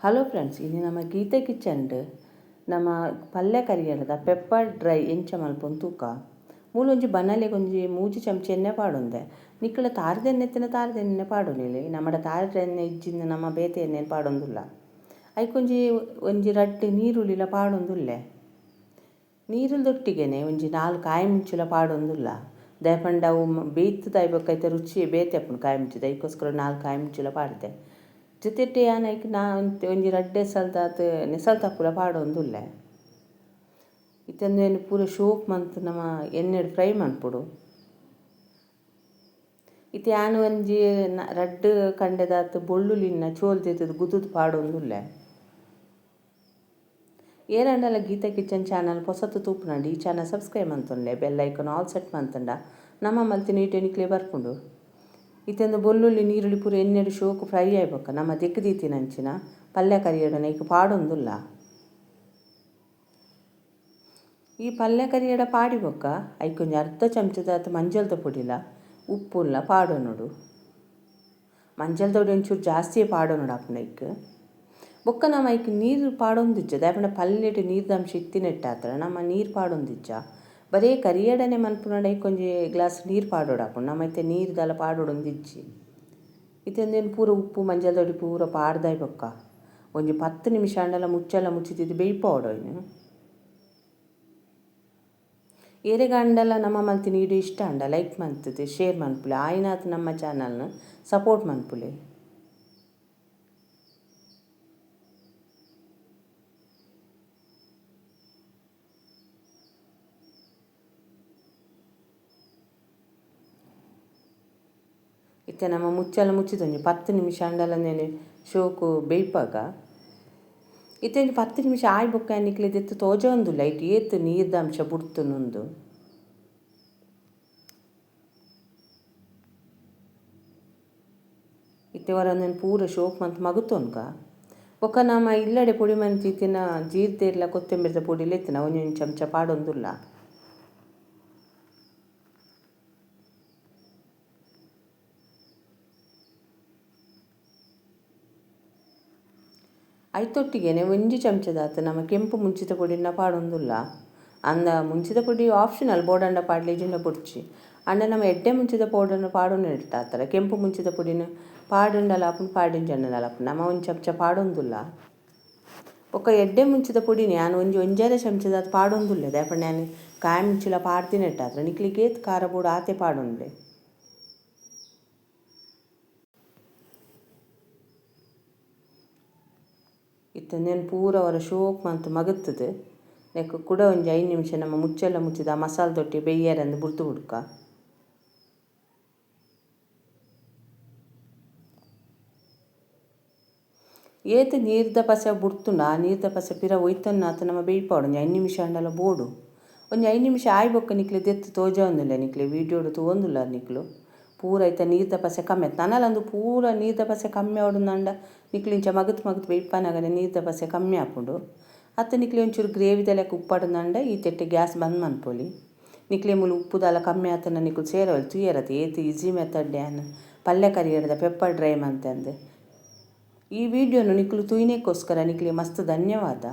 Hello friends, ಇನಿ ನಮ್ಮ Gita kitchen ನಮ್ಮ ಪಲ್ಯ ಕರಿಯಡದ ಪೆಪ್ಪರ್ ಡ್ರೈ ಎಂಚ ಮಲ್ಪೊಂದು ತೂಕ ಮೂಲೊಂಜಿ ಬನಲೆಗ್ ಒಂಜಿ ಮೂಜಿ ಚಮಚ ಎಣ್ಣೆ ಪಾಡೊಂದೆ. ನಿಕ್ಕಳ ತಾರದೆಣ್ಣೆ ಎತ್ತಿನ ತಾರದೆಣ್ಣೆ ಪಾಡೊನಿಲೆ, ನಮ್ಮಡ ತಾರದೆಣ್ಣೆ ಇಜ್ಜಿಂದ ನಮ್ಮ ಬೇತೆ ಎಣ್ಣೆ ಪಾಡೊಂದುಲ್ಲ. ಐಕೊಂಜಿ ಒಂಜಿ ರಡ್ಡ್ ನೀರುಳ್ಳಿಲ ಪಾಡೊಂದುಲ್ಲೆ. ನೀರುಳ್ಳಿದೊಟ್ಟಿಗೆನೆ ಒಂಜಿ 4 ಕಾಯಿ ಮುಂಚಿಲ ಪಾಡೊಂದುಲ್ಲ. ದಾಯೆಪಂಡ ಅವು ಬೇಯ್ತುದಾಯಿ ಬೊಕ್ಕ ಐತ ರುಚಿ ಬೇತೆ ಆಪುಂಡು ಕಾಯಿ ಮುಂಚಿದ, ಐಕೋಸ್ಕರ 4 ಕಾಯಿ ಮುಂಚಿಲ ಪಾಡ್ದೆ. ಜೊತೆಟೆ ಯಾನ್ ಐಕ್ ನಾ ಒಂಜಿ ರಡ್ಡ್ ಎಸಲ್ದಾತ್ ನೆಸಲ್ ತಪ್ಪುಲ ಪಾಡೊಂದುಲ್ಲೆ. ಇತ್ತೆ ಪೂರ ಶೋಕ್ ಮಂತ್ ನಮ ಎಣ್ಣೆಡ್ ಫ್ರೈ ಮನ್ಪೊಡು. ಇತ್ತೆ ಯಾನ್ ಒಂಜಿ ರಡ್ಡ್ ಕಂಡೆದಾತ್ ಬೊಳ್ಳುಳ್ಳಿನ ಚೋಲ್ ದೀತುದು ಗುದ್ದುದು ಪಾಡೊಂದುಲ್ಲೆ. ಏರಂಡಲ ಗೀತಾ ಕಿಚನ್ ಚಾನಲ್ ಪೊಸತು ತೂಪುನಂಡ ಈ ಚಾನಲ್ ಸಬ್ಸ್ಕ್ರೈಬ್ ಮಂತೊನ್ಲೆ, bell icon all set ಮಂತಂಡ ನಮ್ಮ ಮಲ್ತಿನ ವೀಡಿಯೋ ನಿಕ್ಲೆ ಬರ್ಪುಂಡು. ಇತ್ತೊಂದು ಬೊಳ್ಳುಳ್ಳಿ ನೀರುಳ್ಳಿ ಪೂರ ಎಣ್ಣೆಡ್ ಶೋಕು ಫ್ರೈ ಆಯ್ಬೊಕ್ಕ ನಮ್ಮ ದೆಕ್ಕ್ ದೀತಿನಂಚಿನ ಪಲ್ಯ ಕರಿಯಡನ ಐಕ್ ಪಾಡೊಂದುಲ್ಲ. ಈ ಪಲ್ಯ ಕರಿಯಡ ಪಾಡಿ ಬೊಕ್ಕ ಐಕೊಂಜಿ ಅರ್ಧ ಚಮಚದಾತ್ ಮಂಜಲ್ದ ಪೊಡಿಲ ಉಪ್ಪುಲ್ಲ ಪಾಡೊನೊಡು. ಮಂಜಲ್ದ ಪೊಡಿ ಒಂಚೂರು ಜಾಸ್ತಿಯೇ ಪಾಡೊನೊಡು ಆಪುಂಡು ಐಕ್. ಬೊಕ್ಕ ನಮ್ಮ ಐಕ್ ನೀರು ಪಾಡೊಂದಿಜ್ಜ, ದಾಯೆಪಂಡ ಪಲ್ಯಡ್ ನೀರ್ದ ಅಂಶ ಇತ್ತಿನೆಟ್ಟಾತ್ರ ನಮ್ಮ ನೀರು ಪಾಡೊಂದಿಜ್ಜ. ಬರೇ ಕರಿಯಡನೆ ಮನ್ಪುನಂಡ ಐಕೊಂಜಿ ಗ್ಲಾಸ್ ನೀರು ಪಾಡೊಡಾಪುಂಡು, ನಮ್ಮ ಇತ್ತೆ ನೀರ್ದಲ ಪಾಡೊಡೊಂದಿಜ್ಜಿ. ಇತ್ತೆ ಉಂದೆನ್ ಪೂರ ಉಪ್ಪು ಮಂಜಲ್ದ ಪೊಡಿ ಪೂರ ಪಾಡ್ದಾಯಿ ಬೊಕ್ಕ ಒಂಜಿ 10 ನಿಮಿಷ ಆಂಡಲ ಮುಚ್ಚಲ ಮುಚ್ಚಿದ್ದು ಬೇಯ್ಪಾವೊಡು ಐನ್. ಏರೆಗಾಂಡಲ ನಮ್ಮ ಮಲ್ತಿನ ವೀಡಿಯೋ ಇಷ್ಟ ಆಂಡ ಲೈಕ್ ಮಂತುದು ಶೇರ್ ಮನ್ಪುಲೆ, ಆಯಿನಾತ್ ನಮ್ಮ ಚಾನಲ್ನ ಸಪೋರ್ಟ್ ಮನ್ಪುಲೆ. ಇತ್ತೆ ನಮ್ಮ ಮುಚ್ಚಲ ಮುಚ್ಚಿದೊಂಜಿ 10 ನಿಮಿಷ ಆಂಡಲ ನೆನೆ ಶೋಕು ಬೇಯ್ಪಾಗ. ಇತ್ತೆ ಒಂಜಿ 10 ನಿಮಿಷ ಆಯ್ ಬೊಕ್ಕ ನಿಕ್ಲೆ ದೆತ್ತ್ ತೋಜೊಂದುಲ್ಲ ಐಟ್ ಏತ್ ನೀರ್ದ ಅಂಶ ಬುಡ್ತುನುಂದು. ಇತ್ತೆ ಒರ ಪೂರ ಶೋಕ್ ಮಂತ್ ಮಗುತೊನ್ಗ. ಬೊಕ್ಕ ನಮ್ಮ ಇಲ್ಲಡೆ ಪೊಡಿ ಮಂತಿ ಇತ್ತಿನ ಜೀರ್ದೆರ್ಲ ಕೊತ್ತಂಬರಿದ ಪೊಡಿಲ ಇತ್ತಿನ ಒಂಜೊಂಜಿ ಚಮಚ ಪಾಡೊಂದುಲ್ಲ. ಐತೊಟ್ಟಿಗೆನೆ ಒಂಜಿ ಚಮಚದಾತ್ ನಮ್ಮ ಕೆಂಪು ಮುಂಚಿತ ಪೊಡಿನ ಪಾಡೊಂದುಲ್ಲ. ಅಂದ ಮುಂಚಿತ ಪೊಡಿ ಆಪ್ಷನಲ್, ಬೋಡಂಡ ಪಾಡ್ಲೆ ಇಜ್ಜಿಂಡ ಬೊಡ್ಚಿ. ಅಂಡ ನಮ್ಮ ಎಡ್ಡೆ ಮುಂಚಿತ ಪೌಡರ್ನ ಪಾಡೊಂದು ಇಟ್ಟಾತರ ಕೆಂಪು ಮುಂಚಿತ ಪೊಡಿನ ಪಾಡುಂಡಲ ಆಪುಂಡು, ಪಾಡಿಂಜಂಡಲ ಆಪುಂಡು. ನಮ್ಮ ಒಂಜಿ ಚಮಚ ಪಾಡೊಂದುಲ್ಲ. ಬೊಕ್ಕ ಎಡ್ಡೆ ಮುಂಚಿತ ಪೊಡಿನ ಯಾನ್ ಒಂಜಿ ಒಂಜರೆ ಚಮಚದಾತ್ ಪಾಡೊಂದುಲ್ಲೆ. ದಾಯೆಪಂಡ ಯಾನ್ ಕಾಯಿ ಮುಂಚಿಲ ಪಾಡ್ದಿನೆಟ್ಟಾತ್ರ ನಿಕ್ಲೆಗ್ ಏತ್ ಖಾರ ಬೋಡು ಆತೆ ಪಾಡೊನ್ಲೆ. ಇತ್ತೆ ನೆನ್ ಪೂರ ಒರ ಶೋಕ್ ಮಂತ್ ಮಗುತ್ತುದು ನೆಕ್ ಕುಡ ಒಂಜಿ 5 ನಿಮಿಷ ನಮ್ಮ ಮುಚ್ಚೆಲ್ಲ ಮುಚ್ಚಿದ ಆ ಮಸಾಲೆ ದೊಟ್ಟಿ ಬೇಯ್ಯರಂದು ಬುಡ್ದು ಬುಡ್ಕ. ಏತ್ ನೀರ್ದ ಪಸೆ ಬುಡ್ತುಂಡ ಆ ನೀರ್ದ ಪಸೆ ಪಿರ ಒಯ್ತೊನ್ನಾತ ನಮ್ಮ ಬೇಯ್ಪಾವೊಡು. ಒಂಜಿ 5 ನಿಮಿಷ ಆಂಡಲ ಬೋಡು. ಒಂಜಿ 5 ನಿಮಿಷ ಆಯ್ ಬೊಕ್ಕ ನಿಕ್ಲೆ ದೆತ್ತ್ ತೋಜೊಂದುಲ್ಲ, ನಿಕ್ಲೆ ವೀಡಿಯೋಡು ತೂವೊಂದುಲ್ಲ ನಿಕ್ಲು ಪೂರ ಐತ ನೀರ್ದ ಪಸೆ ಕಮ್ಮಿ ಆಯ್ತು. ನನಲಂದು ಪೂರ ನೀರ್ದ ಪಸೆ ಕಮ್ಮಿ ಆವೊಡುಂದಾಂಡ ನಿಕ್ಲು ಇಂಚ ಮಗತ್ ಮಗತ್ ಬೇಯ್ಪಾನಗನೆ ನೀರ್ದ ಪಸೆ ಕಮ್ಮಿ ಆಪುಂಡು. ಅತ್ತ ನಿಕ್ಲೆ ಒಂಚೂರು ಗ್ರೇವಿದ ಲೆಕ್ಕ ಉಪ್ಪಾಡುಂದಾಂಡ ಈ ತೆಟ್ಟೆ ಗ್ಯಾಸ್ ಬಂದ್ ಮನ್ಪೊಲಿ. ನಿಕ್ಲೆ ಮೂಲು ಉಪ್ಪುದಾಲ ಕಮ್ಮಿ ಆತನ ನಿಕ್ಲು ಸೇರವಲ್ ತೂಯರತ್ ಏತ್ ಈಸಿ ಮೆಥಡ್ ಯಾನ್ ಪಲ್ಯ ಕರಿಯಡದ ಪೆಪ್ಪರ್ ಡ್ರೈ ಮಂತಂದು. ಈ ವಿಡಿಯೋನು ನಿಕ್ಲು ತೂಯಿನೆಕ್ಕೋಸ್ಕರ ನಿಕ್ಲೆ ಮಸ್ತ್ ಧನ್ಯವಾದ.